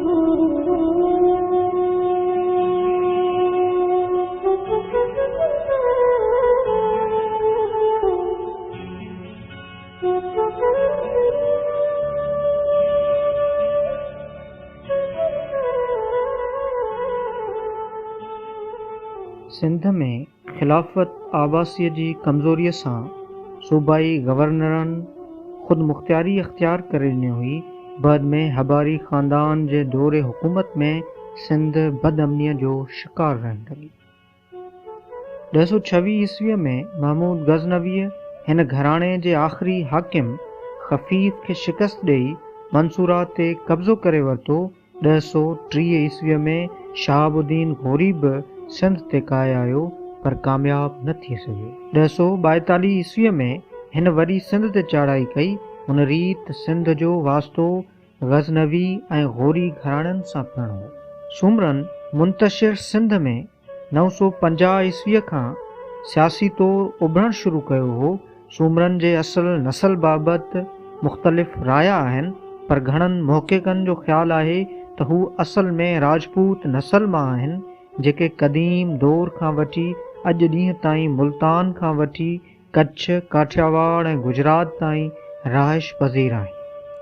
سنڌ ۾ خلافت عباسيه جي ڪمزوريء سان صوبائي گورنرن خودمختياري اختيار ڪري ڏني هئي. بعد ۾ هباري خاندان جي دور حڪومت ۾ سنڌ بدامنيء جو شڪار رهڻ لڳي. 1026 عيسويء ۾ محمود غزنويء هن گهراڻي جي آخري حاڪم خفيف کي شڪست ڏيئي منصوره تي قبضو ڪري ورتو. 1030 عيسويء ۾ شهاب الدين غوري به سنڌ تي ڪاهي آيو، پر ڪامياب نه ٿي سگهيو. 1042 عيسويء ۾ هن وري سنڌ تي چاڙهائي ڪئي. هن ريت سنڌ جو واسطو غزنوي ۽ غوري گهراڻن سان پڻ هو. سومرن منتشر سنڌ ۾ 950 عيسويء کان سياسي طور اڀرڻ شروع ڪيو هو. سومرن جي اصل نسل بابت مختلف رايا آهن، پر گهڻن محققن جو خيال آهي ته هو اصل ۾ راجپوت نسل مان آهن، جيڪي قديم دور کان وٺي اڄ ڏينهن تائين ملتان کان وٺي ڪڇ، ڪاٺياواڙ ۽ گجرات تائين رهائش پذير آهن.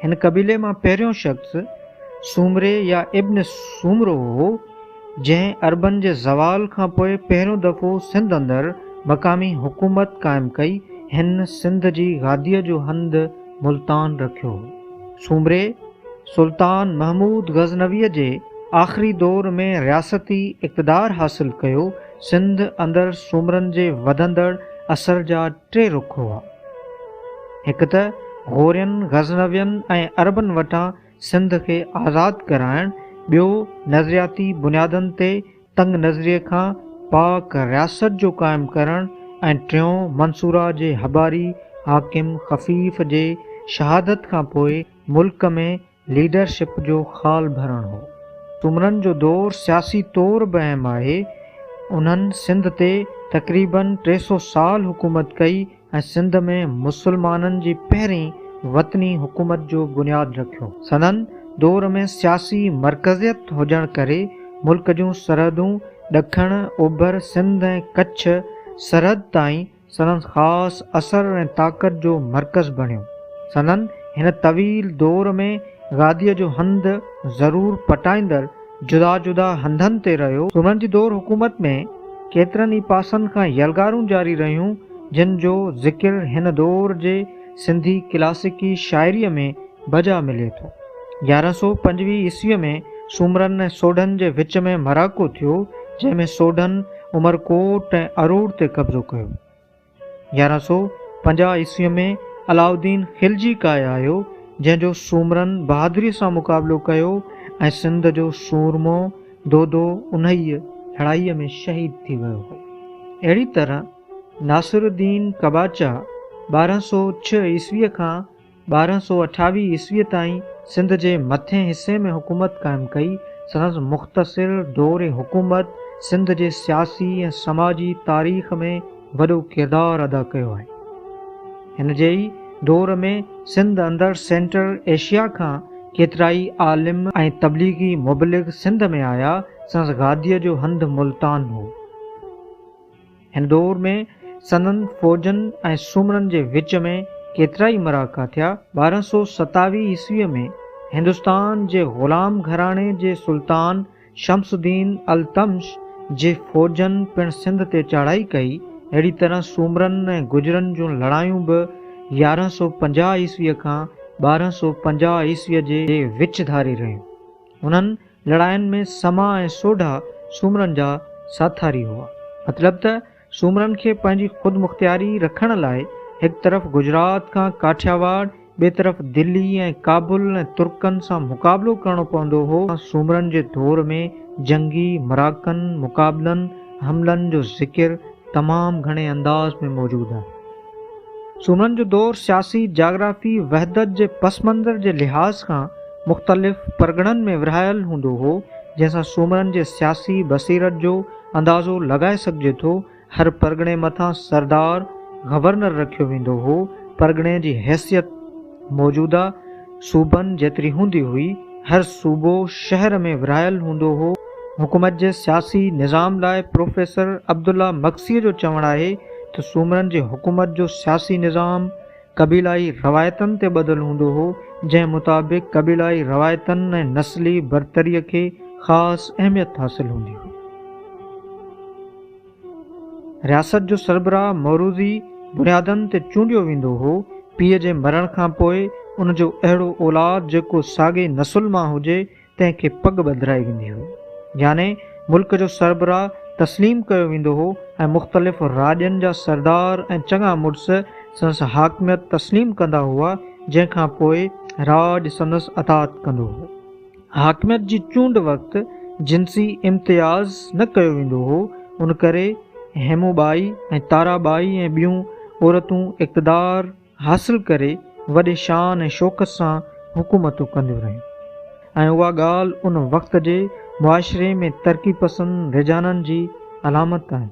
هن قبيلي مان پهريون شخص سومري يا ابن سومرو هو، جنهن عربن جي زوال کان پوء پهريون دفعو سنڌ اندر مقامي حڪومت قائم ڪئي. هن سنڌ جي گاديء جو هنڌ ملتان رکيو هو. سومري سلطان محمود غزنويء جي آخري دور ۾ رياستي اقتدار حاصل ڪيو. سنڌ اندر سومرن جي وڌندڙ اثر جا ٽي رخ هئا. هڪ ته غورين، غزنوين ۽ عربن وٽان سنڌ کي آزاد ڪرائڻ، ٻيو نظرياتي بنيادن تي تنگ نظريء کان پاڪ رياست جو قائم ڪرڻ ۽ ٽيون منصوره جي هباري حاڪم خفيف جي شهادت کان پوء ملڪ ۾ ليڊرشپ جو خال ڀرڻ هو. سومرن جو دور سياسي طور به اهم آهي. انهن سنڌ تي تقريباً 300 سال حڪومت ڪئي ۽ سنڌ ۾ مسلمانن جي پهرين وطني حڪومت جو بنياد رکيو. سندن دور ۾ سياسي مرڪزيت هجڻ ڪري ملڪ جون سرحدون ڏکڻ، اوڀر سنڌ ۽ ڪڇ سرحد تائين سندن خاص اثر ۽ طاقت جو مرڪز بڻيو. سندن هن طويل دور ۾ گاديء جو هنڌ ضرور پٽائيندڙ جدا جدا هنڌن تي رهيو. سومرن جي دور حڪومت ۾ ڪيترن ئي پاسن کان يلغارون جاري رهيون، جن جو ذڪر هن دور جي سنڌي ڪلاسيڪي شاعريء ۾ بجا ملي ٿو. 1125 عيسويء ۾ سومرن ۽ سوڍن جي وچ ۾ مراڪو ٿيو، جنهن ۾ سوڍن عمرڪوٽ ۽ اروڙ تي قبضو ڪيو. 1150 عيسويء ۾ علاؤالدين خلجي ڪاهي آيو، جنهن جو سومرن بهادريء سان مقابلو ڪيو ۽ سنڌ جو سورمو دودو انهيء لڙائيء ۾ شهيد ٿي ويو هو. اهڙي طرح ناصرالدين قباچه 1206 عيسويء کان 1228 عيسويء تائين سنڌ جي مٿئين حصي ۾ حڪومت قائم ڪئي. سندس مختصر دور حڪومت سنڌ جي سياسي ۽ سماجي تاريخ ۾ وڏو ڪردار ادا ڪيو آهي. هن جي ئي دور ۾ سنڌ اندر سينٽرل ايشيا کان ڪيترائي عالم ۽ تبليغي مبلغ سنڌ ۾ آيا. سندس گاديء جو هنڌ ملتان هو. هن دور ۾ سندن فوجن ۽ سومرن جي وچ ۾ ڪيترائي مراڪا ٿيا. 1227 عيسويء ۾ هندستان جي غلام گهراڻي جي سلطان شمس الدين التمش جي فوجن پڻ سنڌ تي چاڙهائي ڪئي. اهڙي طرح سومرن ۽ گجرن جون لڙايون به 1150 عيسويء کان 1250 عيسويء جي وچ ڌاري رهيون. انهن لڙاين ۾ سما ۽ سوڍا سومرن جا ساٿاري هئا. مطلب ته سومرن کي پنهنجي خودمختياري رکڻ لاء هڪ طرف گجرات کان ڪاٺياواڙ، ٻئي طرف دلي ۽ ڪابل ۽ ترڪن سان مقابلو ڪرڻو پوندو هو. سومرن جي دور ۾ جنگي مراڪن، مقابلن، حملن جو ذڪر تمام گهڻي انداز ۾ موجود آهي. سومرن جو دور سياسي جاگرافي وحدت جي پس منظر جي لحاظ کان مختلف پرڳڻن ۾ ورهايل هوندو هو، جنهن سان سومرن جي سياسي بصيرت جو اندازو لڳائي سگهجي ٿو. هر پرڳڻي مٿان سردار، گورنر، رکيو ويندو هو. پرڳڻي جي حيثيت موجوده صوبن جيتري هوندي هئي. هر صوبو شهر ۾ ورهايل هوندو هو. حڪومت جي سياسي نظام لاء پروفيسر عبدالله مگسيء جو چوڻ آهي ته سومرن جي حڪومت جو سياسي نظام قبيلائي روايتن تي ٻڌل هوندو هو، جنهن مطابق قبيلائي روايتن ۽ نسلي برتريء کي خاص اهميت حاصل هوندي هئي. رياست جو سربراهه معروضي بنيادن تي چونڊيو ويندو هو. پيء جي مرڻ کان پوء ان جو اهڙو اولاد جيڪو ساڳئي نسل مان هجي، تنهن کي پڳ ٻڌرائي ويندي هئي. يعني ملڪ جو سربراهه تسليم ڪيو ويندو هو ۽ مختلف راڄن جا سردار ۽ چڱا مڙس سندس حاڪميت تسليم ڪندا هئا، جنهن کان پوء راڄ سندس اطاعت ڪندو هو. حاڪميت جي چونڊ وقت جنسي امتياز نه ڪيو ويندو هو، ان ڪري هيمون ٻائي ۽ تارا ٻائي ۽ ٻيون عورتون اقتدار حاصل ڪري وڏي شان ۽ شوڪت سان حڪومتون ڪنديون رهيون ۽ اها ڳالهه ان وقت جي معاشري ۾ ترقي پسند رجحانن جي علامت آهي.